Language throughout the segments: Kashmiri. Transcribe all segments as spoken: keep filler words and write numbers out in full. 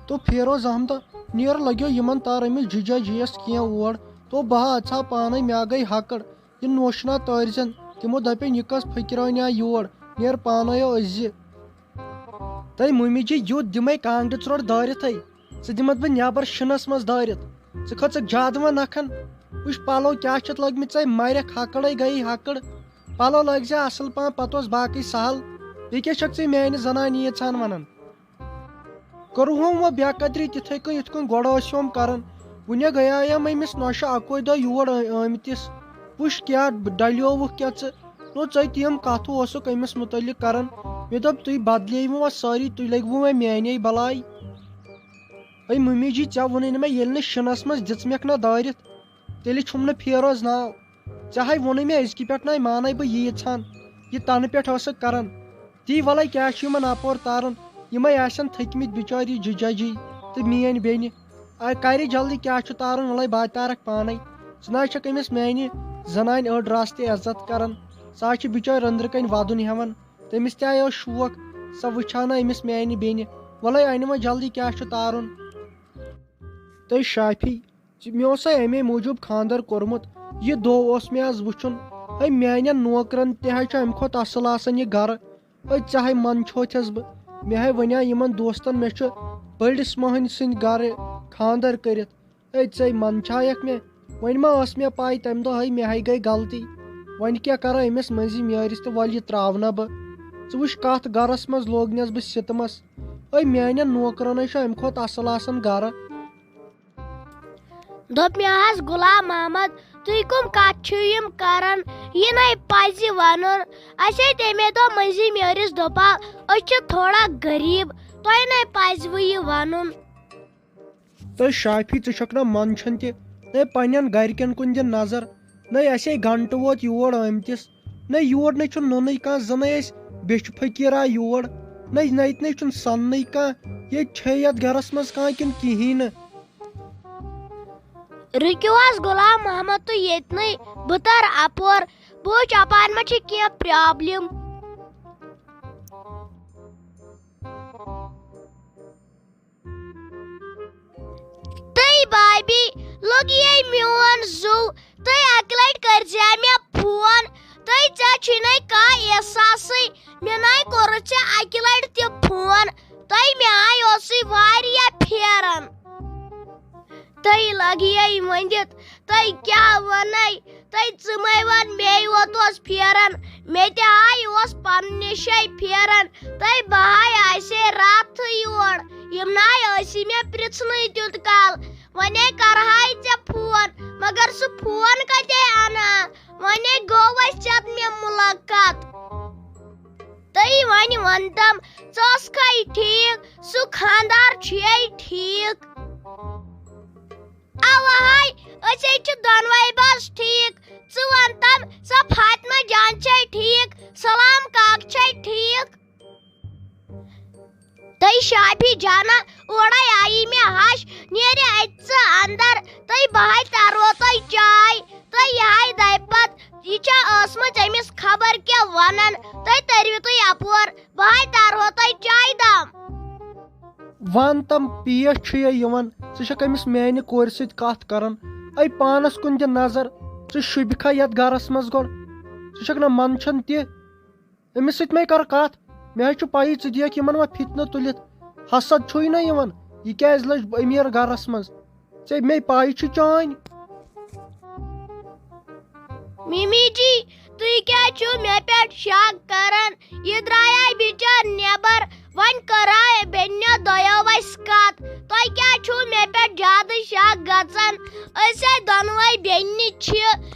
تو فیروز احمدہ، نیر لگیو یِمن تار أمِس جِجا جِیَس کینٛہہ اور۔ تو بہٕ ہا اژٕ ہا پانے، مےٚ گٔے ہکڑ۔ یہِ نوشنا تٲرزٮ۪ن، تِمو دپٮ۪ن، یہِ کس فقیرٲنۍ آے یور، نیر پانے أزۍ۔ تہٕ مُمہِ جی، یُتھ دِمے کانٛگرِ ژرٛوٹ دٲرِتھٕے، ژٕ دِمتھ بہٕ نٮ۪بر شِنس منٛز دٲرِتھ۔ ژٕ کھٔژٕکھ زیادٕ وۄنۍ نکھن۔ وٕچھ پلو کیٛاہ چھِتھ لٲگمٕتۍ ژےٚ، مرٮ۪کھ ہکڑے گٔیی ہکڑ۔ پلو لٲگۍ زِ اصل پہم، پتہٕ اوس باقٕے سہل۔ بیٚیہِ کیٛاہ چھکھ ژٕ میانہِ زنانہِ ییٖژہن ونان؟ کٔرٕہوم وۄنۍ بے قدری تِتھے کٔنۍ یِتھ کٔنۍ گۄڈٕ ٲسِوم کران۔ وُنہِ گٔیایم أمِس نۄشہِ اکوے دۄہ یور آ-، آمتِس۔ وٕچھ کیٛاہ ڈلیووُکھ کیٛاہ ژٕ؟ نو ژے تِم کتھٕ اوسُکھ أمِس مُتعلق کران۔ مےٚ دوٚپ، تُہۍ بدلیوٕ وۄنۍ سٲری، تُہۍ لٔگوٕ وۄنۍ میانے بلاے۔ ہے مُمی جی، ژےٚ ووٚنُے نہٕ مےٚ، ییٚلہِ نہٕ شِنس منٛز دِژمکھ نہ دٲرِتھ، تیٚلہِ چھُم نہٕ فیروز ناو۔ ژےٚ ہاے ووٚنُے مےٚ، أزکہِ پٮ۪ٹھ ناے مانَے بہٕ ییٖژ ہن۔ یہِ تَنہٕ پٮ۪ٹھ ٲسٕکھ کران۔ تی وَلَے کیٛاہ چھُ یِمن اَپور تارُن؟ یِمَے آسن تھٔکۍمٕتۍ بِچٲرۍ یہِ جِجا جی تہٕ میٛٲنۍ بیٚنہِ۔ آے کرِ جلدی، کیٛاہ چھُ تارُن؟ وَلَے بہٕ تارَکھ پانَے۔ ژٕ نہ حظ چھَکھ أمِس میٛانہِ زنانہِ أڑ رَژھ تہِ عزت کران۔ سۄ حظ چھِ بِچٲرۍ رٔنٛدرٕ کَنۍ وَدُن ہٮ۪وان۔ تٔمِس تہِ آیو شوق، سۄ وٕچھِ ہا نہٕ أمِس میٛانہِ بیٚنہِ۔ وَلَے اَنہِ وۄنۍ جلدی، کیٛاہ چھُ تارُن؟ تہٕ شافی، مےٚ اوس سا اَمے موٗجوٗب خانٛدر کوٚرمُت۔ یہِ دۄہ اوس مےٚ آز وٕچھُن۔ ہے، میٛانٮ۪ن نوکرن تہِ حظ چھُ اَمہِ کھۄتہٕ اَصٕل آسان یہِ گرٕ۔ ہے، ژےٚ ہے منٛدچھوتھٮ۪س بہٕ۔ مےٚ ہے وَنیٛاو یِمن دوستن، مےٚ چھُ بٔڑِس مۄہنۍ سٕنٛدۍ گرٕ خانٛدر کٔرِتھ۔ ہے، ژے منٛدچھایکھ مےٚ؟ وۄنۍ ما ٲس مےٚ پَے تَمہِ دۄہ؟ ہے، مےٚ ہے گٔے غلطی۔ وۄنۍ کیٛاہ کَرٕ أمِس مٔنٛزی میٲرِس تہٕ وَلہٕ یہِ ترٛاونہ بہٕ۔ ژٕ وٕچھ، کَتھ گرس منٛز لوگنَس بہٕ سِتمَس۔ ہے، میٛانٮ۪ن نوکرن ہے چھُ اَمہِ کھۄتہٕ اَصٕل آسان گرٕ۔ دوٚپ مےٚ حظ، غلام محمد، تُہۍ کٕم کَتھ چھِو یِم کَران؟ یہِ نَے پَزِ وَنُن۔ اَسے تَمے دۄہ مٔنٛزی میٲرِس دوٚپاو، أسۍ چھِ تھوڑا غریٖب، تۄہہِ نَے پَزِوٕ یہِ وَنُن۔ تہٕ شافی، ژٕ چھَکھ نہ منٛدچھان تہِ، نَے پنٛنٮ۪ن گَرِکٮ۪ن کُن دِ نظر، نَے اَسے گھنٹہٕ ووت یور آمتِس، نَے یور نَے چھُنہٕ نوٚنُے کانٛہہ، زَنَے أسۍ بیٚچھِ فقیٖر آے یور، نَے نَے ییٚتہِ نَے چھُنہٕ سَننُے کانٛہہ، ییٚتہِ چھے یَتھ گَرَس منٛز کانٛہہ کِنہٕ کِہیٖنۍ نہٕ۔ رُکِو حظ غلام محمد تُہۍ ییٚتہِ نٕے، بہٕ تَرٕ اَپور، بہٕ وٕچھِ اَپارِ ما چھِ کینٛہہ پرٛابلِم۔ تہٕ بھابھی، لوٚگ یے میون زُو، تہٕ اَکہِ لَٹہِ کٔرزِ مےٚ فون، تہٕ ژےٚ چھُے نَے کانٛہہ احساسٕے، مےٚ نَے کوٚرُتھ ژےٚ اَکہِ لَٹہِ تہِ فون، تہٕ مےٚ ہاے اوسُے واریاہ پھیران۔ تہٕ لَگہِ یے ؤنِتھ، تہٕ کیٛاہ وَنَے؟ تہٕ ژٕ مَے وَن، مے یوت اوس پھیران، مےٚ تہِ ہاے اوس پننہِ جایہِ پھیران، تہٕ بہٕ ہاے آسے راتھٕے یور، یِم ناے ٲسی مےٚ پرٛژھنٕے تیُت کال، وَنے کَرہاے ژےٚ فون، مگر سُہ فون کَتے اَنہٕ ہا؟ وَنے گوٚو اَسہِ ژےٚ مےٚ مُلاقات۔ تہٕ وۄنۍ وَن تَم، ژٕ ٲسکھے ٹھیٖک، سُہ خانٛدار چھُے ٹھیٖک؟ اَوا ہاے، أسۍ ہے چھِ دۄنوَے بَس ٹھیٖک۔ ژٕ وَن تَم، سۄ فاطمہ جان چھے ٹھیٖک؟ سلام کاک چھے ٹھیٖک؟ تہٕ شافی جانا، اورَے آیی مےٚ ہَش، نیرِ اَتہِ ژٕ اَندَر، تہٕ بہٕ ہاے تَرو تۄہہِ چاے، تہٕ یہِ ہاے دَپہِ پَتہٕ، یہِ چھا ٲسمٕژ أمِس خبر کیٛاہ وَنان، تہٕ تٔرِو تُہۍ اَپور، بہٕ ہاے تَرہو تۄہہِ چاے دام۔ وَن تَم پیش چھُ یہِ یِوان، ژٕ چھَکھ أمِس میٛانہِ کورِ سۭتۍ کَتھ کَران؟ اَے پانَس کُن دِ نظر، ژٕ شوٗبِکھا یَتھ گَرَس منٛز گۄڈٕ؟ ژٕ چھَکھ نہ منٛدچھان تہِ؟ أمِس سۭتۍ مَے کَر کَتھ، مےٚ حظ چھُ پَیی ژٕ دِیَکھ یِمَن وۄنۍ فِتنہٕ تُلِتھ۔ حسد چھُے نہ یِوان، یہِ کیٛازِ لٔج أمیٖر گَرَس منٛز؟ ژےٚ مے پَے چھِ چٲنۍ۔ مِمی جی، تُہۍ کیٛازِ چھِو مےٚ پٮ۪ٹھ شک کران؟ یہِ درٛایے بِچٲر نٮ۪بر، وۄنۍ کٔرہے بیٚنہِ دۄیو اَسہِ کتھ۔ تۄہہِ کیٛازِ چھِو مےٚ پٮ۪ٹھ زیادٕ شک گژھان؟ أسۍ ہے دۄنوَے بیٚنہِ چھِ،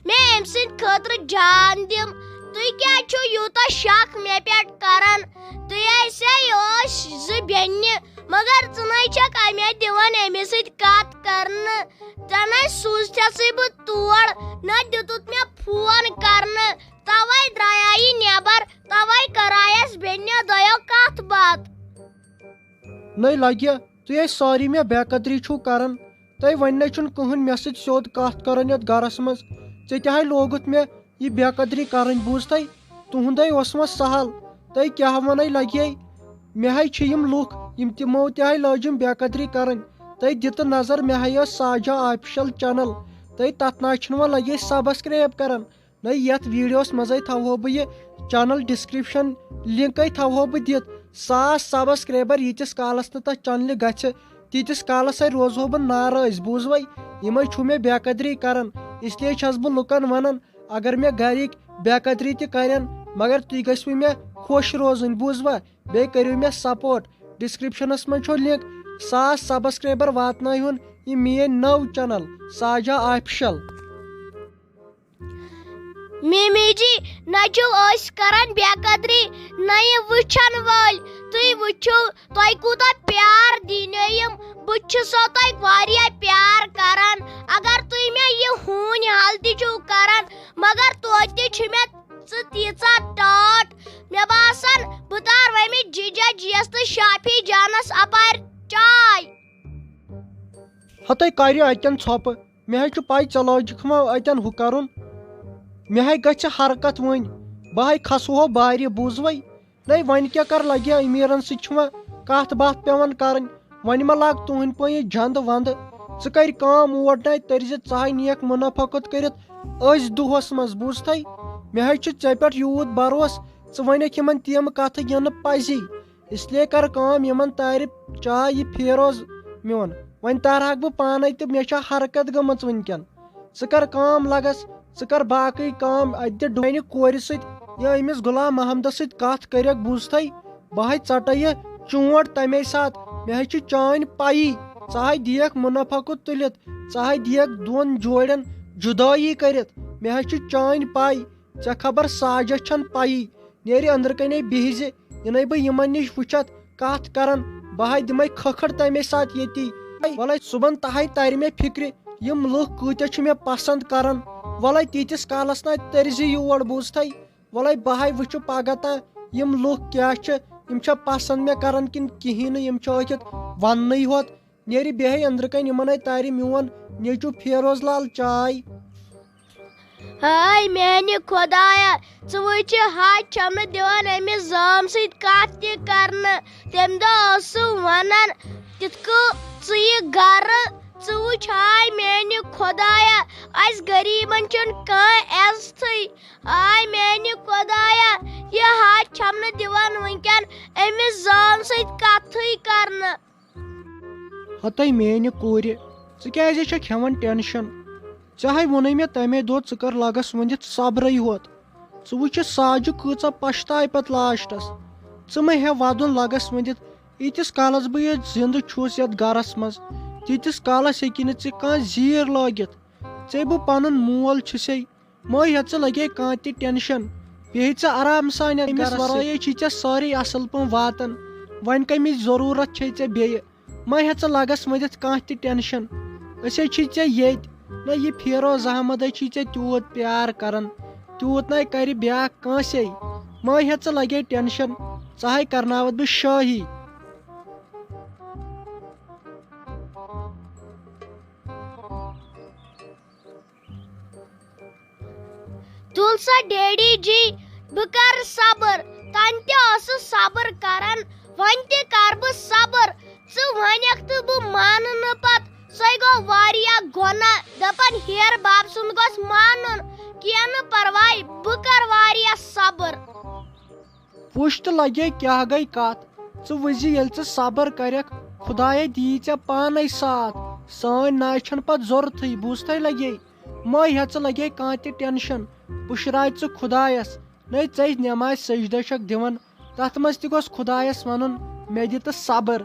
مےٚ أمۍ سٕنٛدِ خٲطرٕ جان دِم۔ تُہۍ کیٛازِ چھِو یوٗتاہ شک مےٚ پٮ۪ٹھ کران؟ تُہۍ ٲسۍ ہے ٲسۍ زٕ بیٚنہِ، مگر ژٕ نَے چھَکھ مےٚ دِوان أمِس سۭتۍ کتھ کرنہٕ۔ ژےٚ نَے سوٗزتھسٕے بہٕ تور، نہ دیُتُتھ مےٚ فون کرنہٕ۔ توے درٛایے یہِ نٮ۪بر، توے کٔرایس بیٚنہِ دۄیو کتھ باتھ۔ نٔے لگہِ، تُہۍ ہے سٲری مےٚ بے قدری چھِو کران۔ تۄہہِ وۄنۍ نَے چھُنہٕ کٕہٕنۍ مےٚ سۭتۍ سیوٚد کتھ کران یتھ گرس منٛز۔ ژےٚ تہِ ہے لوگُتھ مےٚ یہِ بے قدری کرٕنۍ، بوٗزتھے؟ تُہُنٛدے اوسمس سہل، تۄہہِ کیٛاہ ونے لگے؟ مےٚ ہے چھِ یِم لُکھ، یِم تِمو تہِ ہاے لٲجِم بے قدری کرٕنۍ۔ تُہۍ دِتہٕ نظر، مےٚ ہاے ٲس ساجا آفیشل چینل، تُہۍ تتھ نہ چھِنہٕ وۄنۍ لگے سبسکرایب کران۔ نہ یتھ ویڈیوس منٛزے تھاوہو بہٕ یہِ چینل ڈسکرپشن لنکے تھاوہو بہٕ دِتھ۔ ساس سبسکرایبر ییٖتِس کالس نہٕ تتھ چینلہِ گژھِ، تیٖتِس کالس ہے روزہو بہٕ ناراض، بوٗزوے؟ یِمے چھُو مےٚ بے قدری کران، اس لیے چھَس بہٕ لُکن ونان، اگر مےٚ گرِکۍ بے قدری تہِ کرن، مگر تُہۍ گژھِوٕ مےٚ خۄش روزٕنۍ، بوٗزوا؟ بیٚیہِ کٔرِو مےٚ سپورٹ۔ ڈسکرپشنس منٛز چھو لنک، ساس سبسکرایبر واتناوہُن یہِ میٲنۍ نٔو چینل ساجا آفیشل۔ میمی جی، نہ چھِو أسۍ کران بے قدری، نہ یہِ وٕچھن وٲلۍ۔ تُہۍ وٕچھِو، تۄہہِ کوٗتاہ پیار دِنیو یِم۔ بہٕ تہِ چھُسو تۄہہِ واریاہ پیار کران۔ اگر تُہۍ مےٚ یہِ ہوٗنۍ حل تہِ چھِو کران، مگر توتہِ تہِ چھِ مےٚ ژٕ تیٖژاہ ٹاٹھ۔ مےٚ باسان، بہٕ تار وۄنۍ جِجا جِیَس تہٕ شافی جانس اپارِ چاے۔ ہتے کریو اتٮ۪ن ژھۄپہٕ۔ مےٚ حظ چھُ پَے ژےٚ لٲجِکھ وۄنۍ اَتٮ۪ن ہُہ کَرُن۔ مےٚ حظ گژھِ حرکت وۄنۍ۔ بہٕ حظ کھسہٕ ہو بارِ، بوٗزوَے؟ نَے وۄنۍ کیٛاہ کَر لَگہِ ہا أمیٖرَن سۭتۍ چھُ وۄنۍ کَتھ باتھ پٮ۪وان کَرٕنۍ۔ وۄنۍ ما لاگ تُہٕنٛدۍ پٲٹھۍ یہِ جنٛدٕ ونٛدٕ۔ ژٕ کَرِ کٲم اوٹ نَے تٔرۍ زِ ژٕ ہاے نِیَکھ مُنافع کوٚت کٔرِتھ أزۍ دۄہَس منٛز، بوٗزتھَے؟ مےٚ حظ چھُ ژےٚ پٮ۪ٹھ یوٗت بھروسہٕ، ژٕ وَنَکھ یِمَن تِم کَتھٕ یِنہٕ پَزی۔ اس لیے کر کٲم، یِمن تارِ چاے یہِ فیروز میون۔ وۄنۍ تارہاکھ بہٕ پانے تہٕ مےٚ چھےٚ حرکت گٔمٕژ وٕنکٮ۪ن۔ ژٕ کر کٲم لگس، ژٕ کر باقٕے کٲم، اتہِ دِ ڈوٗنہِ کورِ سۭتۍ یا أمِس غلام محمدس سۭتۍ کتھ کٔرِکھ، بوٗزتھے؟ بہٕ ہے ژٹے یہِ چونٹ تمے ساتہٕ۔ مےٚ ہے چھِ چٲنۍ پَیی، ژٕ ہے دِیکھ منافع کوٚت تُلِتھ، ژٕ ہے دِیکھ دۄن جوڑٮ۪ن جُدٲیی کٔرِتھ۔ مےٚ ہے چھِ چٲنۍ پَے، ژےٚ خبر ساجہ چھَن پَیی۔ نیرِ أنٛدرٕ کَنے بِہِزِ، یِنَے بہٕ یِمَن نِش وٕچھَتھ کَتھ کَرَن، بہٕ ہاے دِمَے کھٔکھٕڑ تَمے ساتہٕ ییٚتی۔ وَلَے صُبحَن تَہَے تَرِ مےٚ فِکرِ، یِم لُکھ کۭتیٛاہ چھِ مےٚ پَسنٛد کَران۔ وَلَے تیٖتِس کالَس نہ تٔرزِ یور، بوٗزتھَے؟ وَلَے بہٕ ہاے وٕچھٕ پَگاہ تام یِم لُکھ کیٛاہ چھِ، یِم چھا پَسنٛد مےٚ کَران کِنہٕ کِہیٖنۍ نہٕ، یِم چھِ ٲکِتھ وَننٕے ہوت۔ نیرِ بیٚہے أنٛدرٕ کَنۍ یِمَن اَتہِ تارِ میون نیٚچوٗ فیروز لال چاے۔ ہاے میانہِ خۄدایا، ژٕ وٕچھِ، ہا چھَم نہٕ دِوان أمِس زٲم سۭتۍ کَتھ تہِ کرنہٕ۔ تَمہِ دۄہ اوس سُہ وَنان، تِتھ کٔنۍ ژٕ یہِ گرٕ، ژٕ وٕچھ، ہاے میانہِ خۄدایا، اَسہِ غریٖبن چھُنہٕ کانٛہہ عزتھٕے۔ ہاے میانہِ خۄدایا، یہِ ہا چھَم نہٕ دِوان وٕنکٮ۪ن أمِس زٲم سۭتۍ کَتھٕے کرنہٕ۔ ہتے میانہِ کورِ، ژٕ کیازِ چھکھ ہٮ۪وان ٹینشن؟ ژےٚ ہاے ووٚنے مےٚ تمے دۄہ، ژٕ کر لگس ؤنِتھ صبرے ہوت۔ ژٕ وٕچھِ ساجہِ کۭژاہ پشتاے پتہٕ لاسٹس۔ ژٕ مہ ہےٚ ودُن لگس ؤنِتھ، ییٖتِس کالس بہٕ ییٚتہِ زندٕ چھُس یتھ گرس منٛز، تیٖتِس کالس ہیٚکہِ نہٕ ژےٚ کانٛہہ زیٖر لٲگِتھ۔ ژےٚ بہٕ پنُن مول چھُسے، مہ ہیٚہ ژٕ لگے کانٛہہ تہِ ٹینشن۔ بیٚہہِ ژٕ آرام سان یتھ أمِس گرس سۭتۍ۔ ورٲے چھِ ژےٚ سٲرٕے اصل پٲٹھۍ واتان۔ وۄنۍ کمِچ ضروٗرت چھے ژےٚ بیٚیہِ؟ مہ ہیٚہ ژٕ لگس ؤنِتھ کانٛہہ تہِ ٹینشن۔ أسۍ ہے چھِ ژےٚ ییٚتۍ۔ نہ، یہِ فیروز احمد ہے چھُے ژےٚ تیوٗت پیار کران، تیوٗت نہ کرِ بیٛاکھ کٲنٛسے۔ مہ ہیٚہ ژٕ لگے ٹینشن، ژٕ ہے کرناوتھ بہٕ شٲہی۔ تُل سا ڈیڈی جی، بہٕ کرٕ صبر۔ تَنہٕ تہِ ٲسٕس صبر کران، وۄنۍ تہِ کرٕ بہٕ صبر۔ ژٕ وَنَکھ تہٕ بہٕ مانہٕ نہٕ پَتہٕ۔ سُے گوٚو واریاہ گۄناہ۔ دَپان ہیر باب سُنٛد گوٚژھ مانُن۔ کینٛہہ نہٕ پرواے، بہٕ کرٕ واریاہ صبر۔ وٕچھ تہٕ لگے کیٛاہ گٔے کتھ۔ ژٕ وٕچھ زِ ییٚلہِ ژٕ صبر کرکھ، خدایے دِیی ژےٚ پانے ساتھ۔ سٲنۍ ناے چھنہٕ پتہٕ ضروٗرتھٕے، بوٗزتھے لگے۔ مہ ہیٚہ ژٕ لگے کانٛہہ تہِ ٹینشن۔ پُشراے ژٕ خدایس۔ نَے ژے نٮ۪مازِ سجدہ چھکھ دِوان، تتھ منٛز تہِ گوٚژھ خدایس ونُن، مےٚ دِ تہٕ صبر۔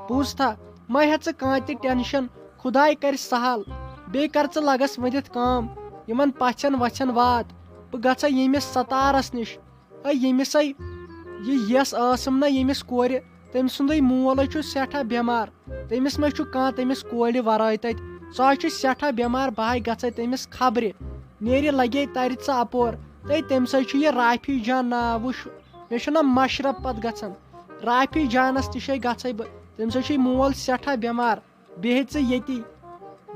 بوٗزتھا؟ مہ ہیٚہ ژٕ کانٛہہ تہِ ٹینشن، خداے کرِ سہل۔ بیٚیہِ کر ژٕ لگس ؤنِتھ کٲم، یِمن پژھٮ۪ن وژھٮ۪ن وات۔ بہٕ گژھے ییٚمِس ستارس نِش۔ اے ییٚمِس اے یہِ یَس ٲسٕم نہ ییٚمِس کورِ، تٔمۍ سُنٛدُے مول ہے چھُ سٮ۪ٹھاہ بٮ۪مار۔ تٔمِس ما چھُ کانٛہہ تٔمِس کورِ ورٲے تَتہِ؟ سُہ حظ چھُ سٮ۪ٹھاہ بٮ۪مار، بہٕ ہاے گژھے تٔمِس خبرِ۔ نیرِ لگے تَرِ ژٕ اپور۔ تہٕ تٔمِس حظ چھُ یہِ رافی جان ناو، وٕچھ، مےٚ چھُنہ مشرف پتہٕ گژھان۔ رافی جانس تہِ چھے گژھے بہٕ، تٔمِس حظ چھُے مول سٮ۪ٹھاہ بٮ۪مار۔ بیٚہہِ ژٕ ییٚتی،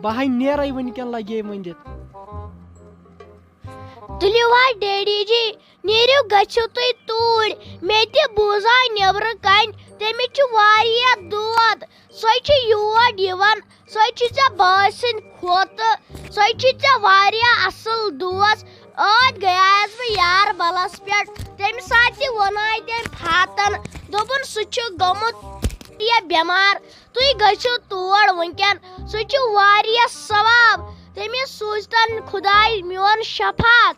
بہٕ ہاے نیرے وٕنکٮ۪ن لگے ؤنِتھ۔ تُلِو حظ ڈیڈی جی، نیٖرِو گٔژھِو تُہۍ توٗرۍ۔ مےٚ تہِ بوٗزا نیٚبرٕ کنہِ تٔمِس چھُ واریاہ دود۔ سۄے چھِ یور یِوان، سۄے چھِ ژےٚ بٲے سٕنٛدۍ کھۄتہٕ، سۄے چھِ ژےٚ واریاہ اَصٕل دوس۔ ٲدۍ گٔیایَس بہٕ یاربَلَس پٮ۪ٹھ، تَمہِ ساتہٕ تہِ ووٚناے تٔمۍ فاتَن، دوٚپُن، سُہ چھُ گوٚمُت یہِ بٮ۪مار، تُہۍ گٔژھِو تور وٕنکٮ۪ن، سُہ چھُ واریاہ ثواب، تٔمِس سوٗزتَن خۄداے میون شفاعت۔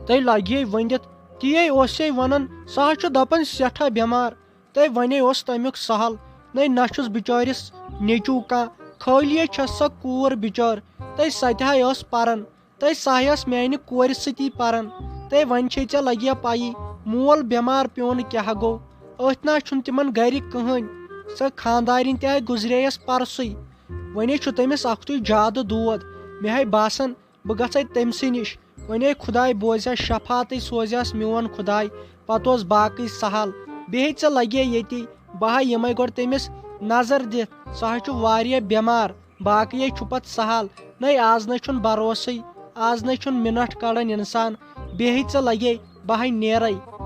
تۄہہِ لگہِ ہے ؤنِتھ، تی اوس ہے ونان، سُہ ہا چھُ دپان سٮ۪ٹھاہ بٮ۪مار۔ تۄہہِ ونے اوس تمیُک سہل، نے نہ چھُس بِچٲرِس نیٚچو کانٛہہ، خٲلی ہے چھس سۄ کوٗر بِچٲر۔ تۄہہِ سۄ تہِ ہا ٲس پران، تۄہہِ سۄ ہا ٲس میانہِ کورِ سۭتی پران۔ تۄہہِ وۄنۍ چھے ژےٚ لگہِ پَیی، مول بٮ۪مار پیوٚن کیٛاہ گوٚو۔ أتھۍ نہ چھُنہٕ تِمن گرِ کٕہٕنۍ۔ سۄ خانٛدارِنۍ تہِ آے گُزرییَس پرسٕے۔ وۄنۍ چھُ تٔمِس اکھتُے زیادٕ دود۔ مےٚ ہاے باسان، بہٕ گژھے تٔمۍ سٕے نِش۔ وۄنۍ ہے خداے بوزِ ہا شفاعتٕے، سوزِ ہس میون خداے، پتہٕ اوس باقٕے سہل۔ بیٚیہِ ژےٚ لگے ییٚتی، بہٕ ہا یِمے گۄڈٕ تٔمِس نظر دِتھ، سُہ ہا چھُ واریاہ بٮ۪مار۔ باقٕے ہے چھُ پتہٕ سہل۔ نَے آز نَے چھُنہٕ بروسٕے، آز نَے چھُنہٕ مِنٹ کڑان انسان۔ بیٚیہِ ژےٚ لگے، بہٕ ہاے نیرے۔